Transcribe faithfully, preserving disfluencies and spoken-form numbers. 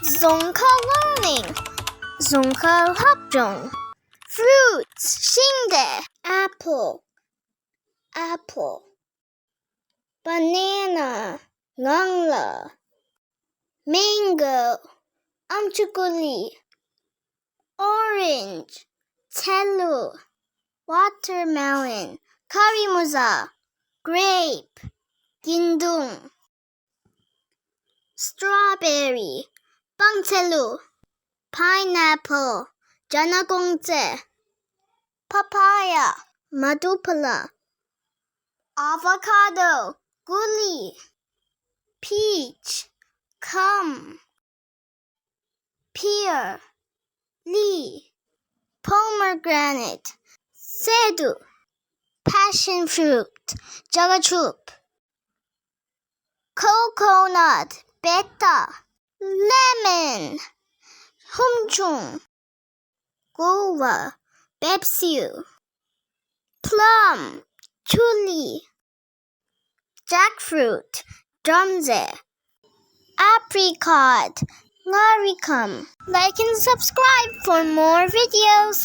རྫོང་ཁ་ལུང་གླིང་། རྫོང་ཁ་ལྷབ་ལྗོངས། Fruits ཤིང་འབྲས། Apple apple. Banana ངང་ལག། Mango ཨམ་ཅུ་ཀུ་ལི། Orange ཚལ་ལུ། Watermelon ཁ་རི་མོ་ཟ། Grape དགེ་འདུན། Strawberry སྤང་ཚལ་ལུ། Pineapple ཇ་ནག་གོང་ཚལ། Papaya མ་དུ་པ་ལ། Avocado ཀུ་ལི། Peach ཁམ། Pear ལི། Pomegranate སེ་དུ། Passion fruit ཇ་ག་ཆུབ། Coconut བེ་ཏ། Lemon ཧུམ་ཆུང་། Guava བེབ་སིའུ། Plum ཆུ་ལི། Jackfruit སྒྲོམ་ཟེ། Apricot མངར་རིགས་ཁམ། Like and subscribe for more videos.